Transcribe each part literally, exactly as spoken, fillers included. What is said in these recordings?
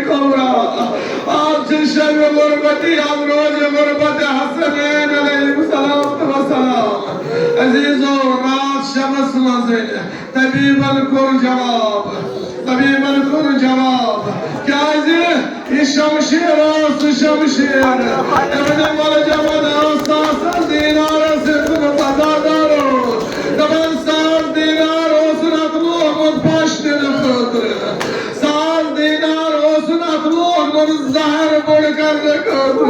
کبریٰ۔ آز چھِ شبِ غربتی، آز روزِ غربت حسنین علیہ الصلوۃ والسلام۔ عزیزو، رات شبس منٛز طبیبن کوٚر جواب، طبیبن کوٚر جواب، کیازِ یہِ شمشیر اوس سُہ شمشیر۔ ابن ملجمن اوس ساسن دینارس ہیوٚتمُت عزادار اوس۔ دپان ساس دینار اوسُن اتھ لوگمُت پش دِنہٕ خٲطرٕ۔ ساس دینار اوسُن اتھ لوگمُت زہر بوٚڑ کرنہٕ خٲطرٕ۔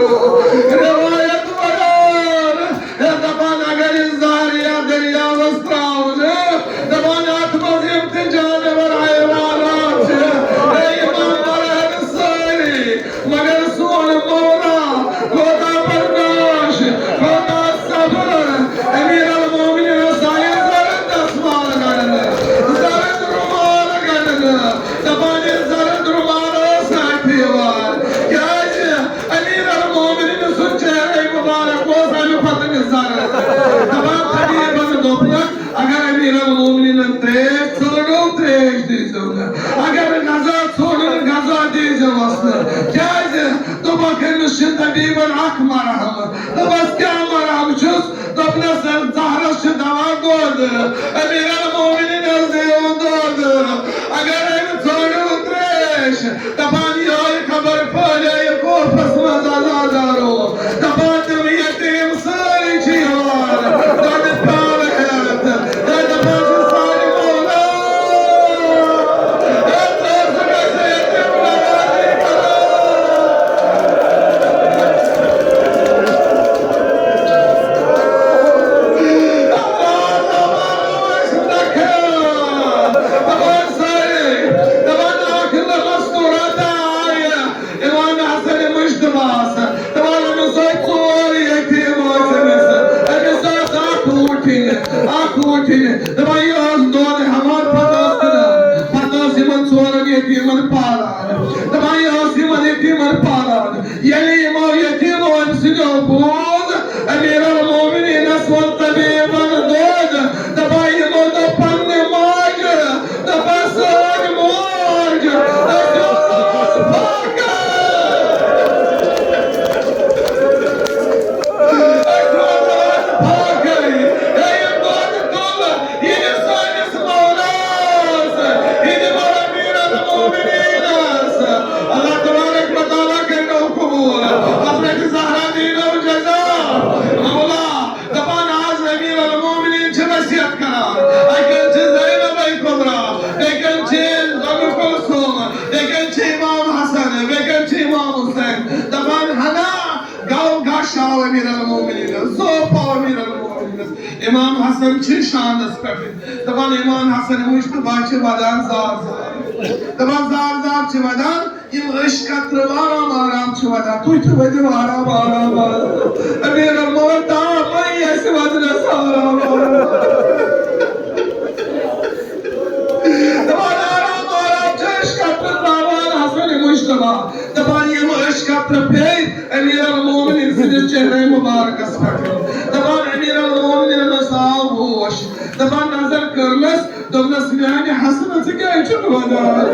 روایت ورٲر ہے دپان اگر یہِ زہر یا دٔریاوس ترٛاونہٕ، دپان اتھ منٛز یِم تہِ جانور حیوانات چھِ، ہے یِم مرن سٲری، مگر سون مولا کوتاہ برداش، کوتاہ صبر۔ امیر المومنین سانہِ زرٕ دستمال گنڈنہٕ، زرٕ رومال گنڈنہٕ، دپان یہِ زرٕ رومال اوس نہٕ اتھِ یِوان۔ کیازِ؟ امیر المومنین سُنٛد چہرے مبارک اوس امہِ پتہٕ نثار۔ دپان طبیبن دوٚپنکھ، اگر امیر المومنینن تریش ژھٲنٛڈو، تریش دیٖزیو نہٕ۔ اگر غذا ژھٲنٛڈُن، غذا دیٖزیوس نہٕ۔ کیازِ؟ دوٚپکھ، أمِس چھِ طبیبن اکھ مرہم۔ دوٚپمس، کیٛاہ مرہم چھُس؟ دوٚپنس، زہرس چھُ دوا دۄد۔ امیر المومنینس دِیو دۄد۔ اگر أمۍ ژھٲنٛڈو تریش، دپان یِہوٚے خبر پھٲلییہِ کوفس منٛز عزادارو۔ دپان تِم یتیٖم سٲری چھِ یِوان دۄدٕ پیالہٕ ہٮ۪تھ۔ ہے دپان چھِ سانہِ مولا، ہے ژٕ اوسُکھ اَسہِ یتیٖم نوازی کران۔ دپان سٲری، دپان آخر مستورات آیہِ۔ امام حسن مجتبیٰ ہس، دپان أمِس ٲسۍ ژور یتیٖم ٲسۍ أمِس۔ أمِس ٲس اکھ وُٹھِنۍ، اکھ وُٹھِنۍ۔ دپان یہِ ٲس دۄد ہٮ۪وان، پتہٕ ٲس کٕنان، پتہٕ ٲس یِمن ژورن یتیٖمن پالان۔ دپان یہِ ٲس یِمن یتیٖمن پالان۔ ییٚلہِ یِمو یتیٖمو أمۍ سٕنٛدیو بوٗز، امیر المومنینس ووٚن طبیبن دۄد، دپان یِمو دوٚپ پننہِ ماجہِ، دپان سٲنۍ موج، أسۍ روزو فاقہ۔ أسۍ روزو فاقہ۔ ہے، یہِ دۄد تُل، یہِ دِ سٲنِس مولاس، یہِ دِ امیر المومنینس۔ اللہ تبارک و تعالیٰ کٔرِنو قبول۔ حضرت زہرا دِنو جزا۔ مولا، دپان آز امیر المومنین چھِ وصیت کران۔ اکہِ اندٕ چھِ زینب کبریٰ، بیٚکہِ اندٕ چھِ ام کلثوم، بیٚکہِ اندٕ چھِ امام حسن، بیٚکہِ اندٕ چھِ امام حسین۔ دپان ہنا گو گش آو امیر المومنینس، زوپ آو امیر المومنینس۔ امام حسن چھِ شاندس پٮ۪ٹھ۔ دپان امام حسن مجتبیٰ چھِ ودان زار زار۔ دپان زار زار چھِ ودان۔ یِم أچھ قطرٕ آرام آرام چھِ وَدان، تُہۍ تہِ ؤدِو آرام آرام آرام۔ امیر المومنین تام مَے اَسہِ وَدنَس آرام آرام۔ دَپان آرام آرام چھِ أچھ قطرٕ ترٛاوان حسن مجتبیٰ۔ دَپان یِم أچھ قطرٕ پیٚیہِ امیر المومنین سٕنٛدِس چہرے مبارکس پٮ۪ٹھ۔ دَپان امیر المومنینس آو ہوش۔ دَپان نظر کٔرنَس، دوٚپنَس، "میانہِ حسنہٕ، ژٕ کیٛازِ چھُکھ وَدان؟"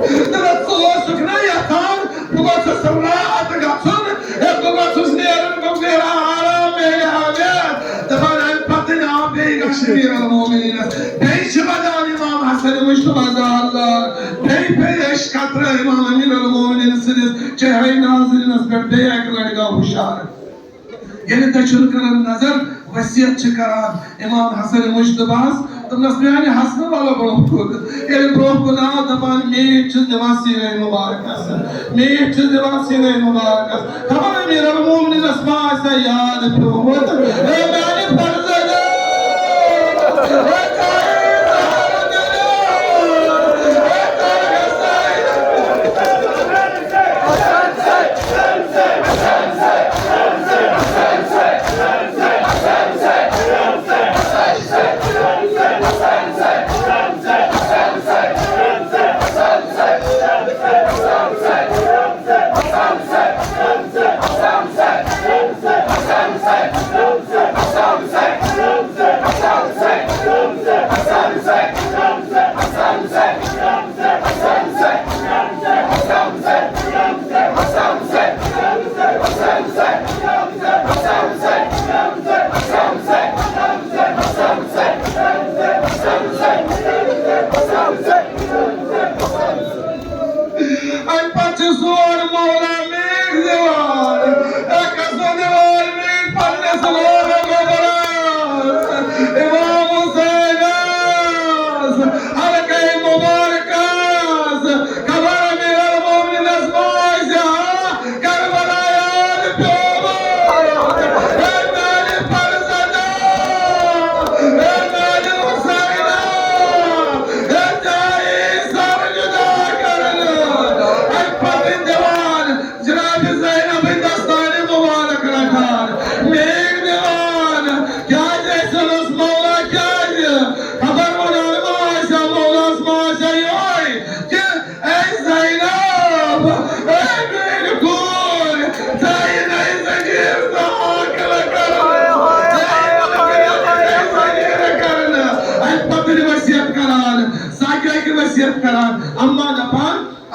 دوٚپنَس، "ژٕ اوسُکھ نہ یَژھان، بہٕ گوٚژھُس راتھ گژھُن، ہے، بہٕ گوٚژھُس نیرُن، بہٕ نیرٕ ہا آرام، میلہِ ہا مےٚ۔" دَپان، اَمہِ پَتہٕ آو بیٚیہِ گژھِ امیر المومنینَس۔ بیٚیہِ چھِ وَدان امام حسن مجتبیٰ زار زار۔ بیٚیہِ پیٚیہِ أچھ قطرٕ امام امیر المومنین سٕنٛدِس چہرے نازنینَس پٮ۪ٹھ بیٚیہِ اَکہِ لَٹہِ گوٚو ہُشار۔ ییٚلہِ دٔچھُن کٔرٕن نظر، وصیت چھِ کران امام حسن مجتبیٰ ہس، دوٚپنس، "میانہِ حسنہٕ، وَلہٕ برونٛہہ کُن۔" ییٚلہِ برونٛہہ کُن آو، دَپان، "میٖٹھ چھِس دِوان سیٖنے مُبارکس، میٖٹھ چھِس دِوان سیٖنے مُبارکس۔" خبر امیر المومنینس ما آسہِ ہا یاد پیومُت، "اے میانہِ فرزندو، اے کاہِل زہرا دِلو، اے کاہِل زہرا۔"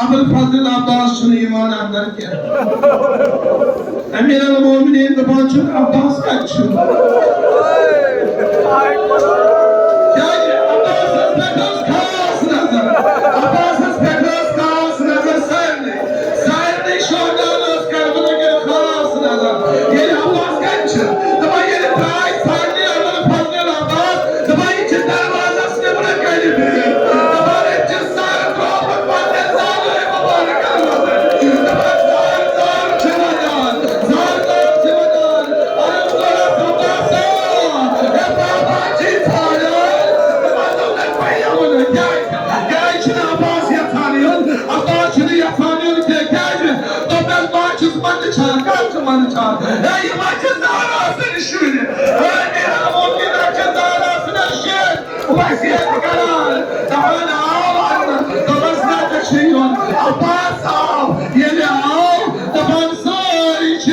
ابوالفضل عباس چھُنہٕ یِوان اندر کینٛہہ۔ امیر المومنین دپان چھُکھ، عباس کتہِ چھُ؟ کیازِ عباسس پٮ۪ٹھ ٲس خاص نظر، عباسس پٮ۪ٹھ ٲس خاص نظر سارنٕے، سارنٕے شہداہن ٲس کرمٕژ وٕنکیٚن خاص نظر۔ ییٚلہِ عباس کتہِ چھُ؟ دپان ییٚلہِ درٛاے سارنٕے ابوالفضل عباس، دپان یہِ چھُ دروازس نیبرٕ کنہِ بِہِتھ۔ دپان أمۍ چھُ سر ترٛوومُت پننہِ زانٛگہٕ مُبارکن منٛز۔ دپان زار زار چھِ ودان، زار زار چھِ ودان۔ عرض کٔرٕس عباسا، ہے بابا جی ژھانٛڈان۔ دپان دوٚپنَس بہٕ یِمہٕ نہٕ۔ کیٛازِ؟ کیٛازِ چھُنہٕ عباس یژھان یُن؟ عباس چھُنہٕ یژھان یُن کینٛہہ۔ کیٛازِ؟ دوٚپنَس بہٕ ہا چھُس منٛدچھان۔ کَتھ چھُ منٛدچھان؟ ہے یِم ہا چھِ زہرا سٕنٛدۍ شُرۍ۔ ہے میٖر المومنیٖن ہا چھِ زہرا سٕنٛدۍ شُرۍ۔ وصیت کران، دپان آو انہٕ، دوٚپمس نہ ژےٚ چھُے یُن۔ عباس آو، ییٚلہِ آو، دپان سٲری چھِ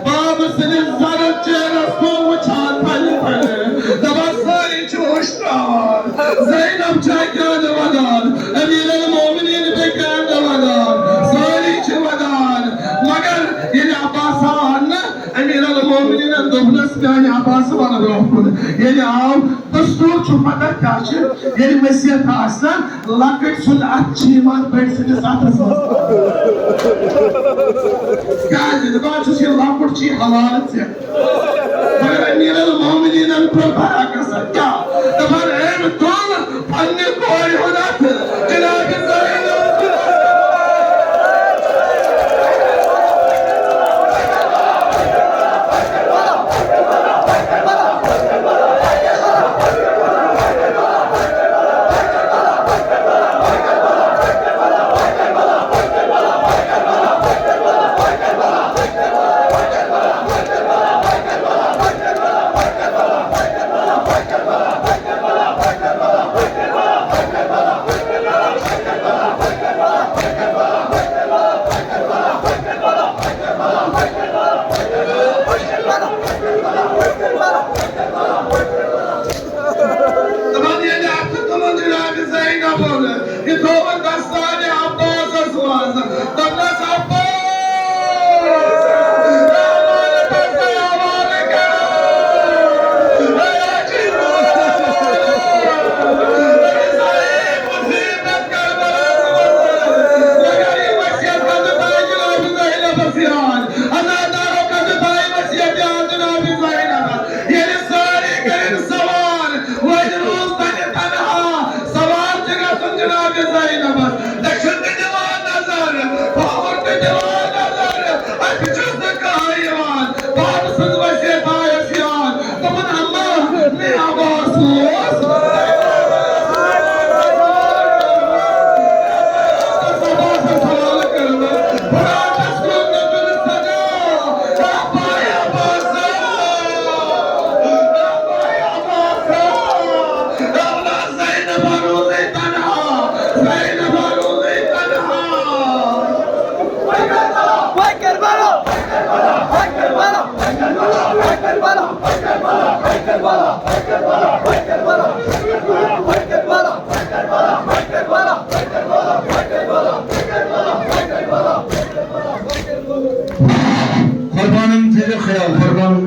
بابہٕ سٕنٛدِس زرٕ چیرس کُن وٕچھان پھلہِ پھلہِ، دپان سٲری چھِ اوٚش تراوان۔ زینب چھا کیٛاہ نہٕ ودان، امیر المومنین بیٚیہِ کیٛاہ نہٕ ودان، سٲری چھِ ودان۔ مگر ییٚلہِ عباس آو انہٕ، امیر المومنینن دوٚپنس میانہِ عباس ولہٕ برونٛہہ کُن۔ ییٚلہِ آو، دستور چھُ پتہ کیٛاہ چھِ، ییٚلہِ وصیت آسہِ نا، لۄکٕٹۍ سُنٛد اَتھٕ چھُ یِوان بٔڑۍ سٕنٛدِس اَتھس منٛز۔ کیٛازِ؟ دَپان چھُس، یہِ لۄکُٹ چھُ، یہِ حوالہٕ ژےٚ۔ مگر أمیٖر المومنیٖنَن کوٚر برعکس، کیٛاہ؟ دَپان أمۍ تُل پننہِ کورِ ہُنٛد اَتھٕ، جناب زینب۔ دَپان ییٚلہِ اَتھٕ تُلُن جناب زینبُن، یہِ تھوٚوُن دستانِ عباسَس منٛز۔ دوٚپنَس، عباس، رحمان پَزَے حوالہٕ کران۔ اے عجیٖب، أمِس آیے مُصیٖبت کربلاہَس منٛز۔ مگر یہِ وصیت کَتھ تام جناب زینبَس یاد۔ عزادارو کَتھ تام وصیت یاد جناب زینبَس۔ ییٚلہِ سٲری کٔرِن سوار، وۄنۍ روٗز تَتہِ تنہا۔ سوار چھِ گژھُن جناب زینبَس۔ دٔچھُن تہِ دِوان نظر، کھووُر تہِ دِوان نظر، اَتہِ چھُس نہٕ کٕہٕنۍ یِوان۔ بابہٕ سٕنٛز وصیت آیَس یاد۔ دوٚپُن، اما، مےٚ عباس اوس۔ عباسَس حوالہٕ کٔرمٕژ۔ براتَس کوٚر مےٚ دِلہٕ سجا۔ قربانن تھٲیزیو خیال، قربان۔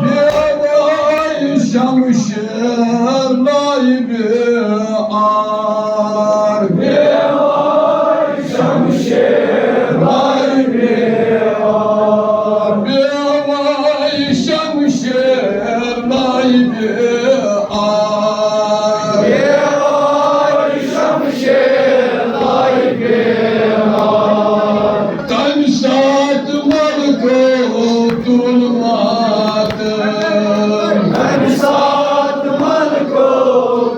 بیواے شمشیر لایبہِ آر۔ بیواے شمشیر لایبہِ آر۔ بیواے شمشیر لایبہِ آر۔ بیواے شمشیر لایبہِ آر۔ تَمہِ ساتہٕ ملکو تُل ماتم۔ تَمہِ ساتہٕ ملکو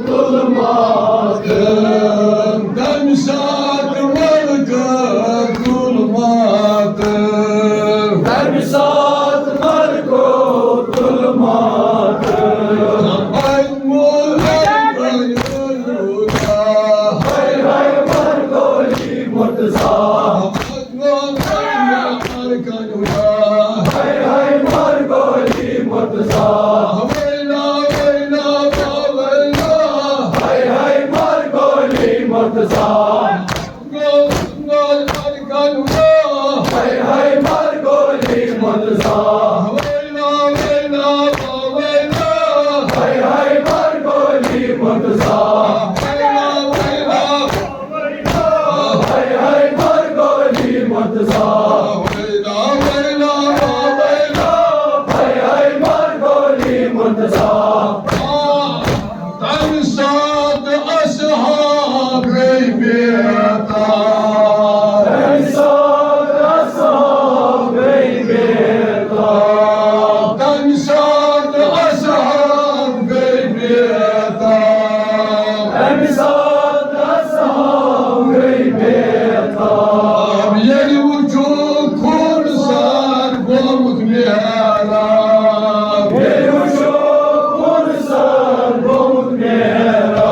تُل ماتم۔ تَمہِ ساتہٕ ملکو تُل ماتم۔ تَمہِ ساتہٕ ملکو تُل ماتم۔ ہاے ہاے مرگولی مرتضی۔ ہاے ہاے مرگولی مرتضی۔ ہاے ہاے مرگولی مرتضی۔ ہاے ہاے مرگولی مرتضی۔ ہاے ہاے مرگولی مرتضی۔ ہاے ہاے مرگولی مرتضی۔ ہاے ہاے مرگولی مرتضی۔ تَمہِ ساتہٕ اصحاب گٔے بیتاب۔ تَمہِ ساتہٕ اصحاب گٔے بیتاب۔ تَمہِ ساتہٕ اصحاب گٔے بیتاب۔ تَمہِ ساتہٕ اصحاب گٔے بیتاب۔ ییٚلہِ وُچھُکھ خوٗن سار گوٚمُت میرا۔ ییٚلہِ وُچھُکھ خوٗن سار گوٚمُت میرا۔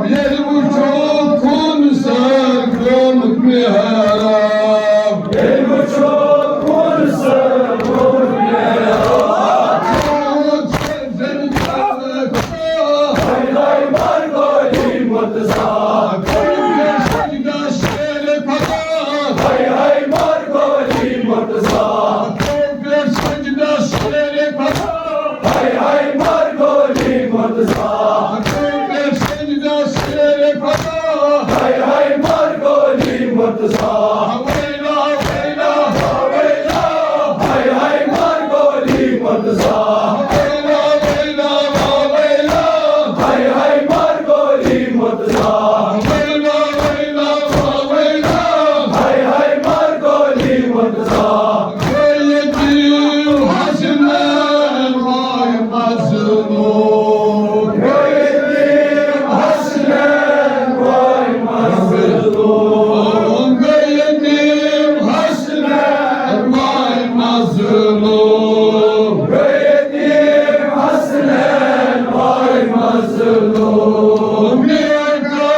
ییٚلہِ وُچھُکھ خوٗن سار گوٚمُت میرا۔ ییٚلہِ وُچھُکھ خوٗن سار گوٚمُت میرا۔ ہاے ہاے مرگولی مرتضی۔ ہاے ہاے مرگولی مرتضی۔ ہاے ہاے مرگولی مرتضی۔ ہاے ہاے مرگولی مرتضی۔ ہاے ہاے مرگولی مرتضی۔ ہاے ہاے مرگولی مرتضی۔ ہاے ہاے مرگولی مرتضی۔ یتیم حسنین وای مظلوم۔ یتیم حسنین وای مظلوم۔ یتیم حسنین وای مظلوم۔ یتیم حسنین وای مظلوم۔ میرا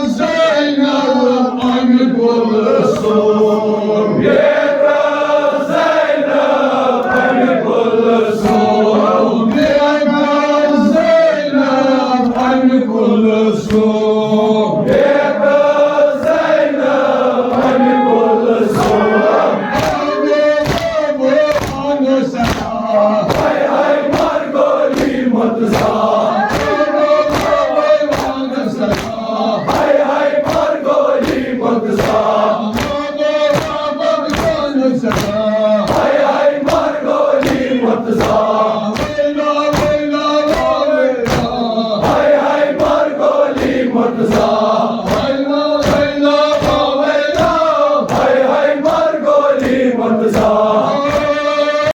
زینب ام کلثوم۔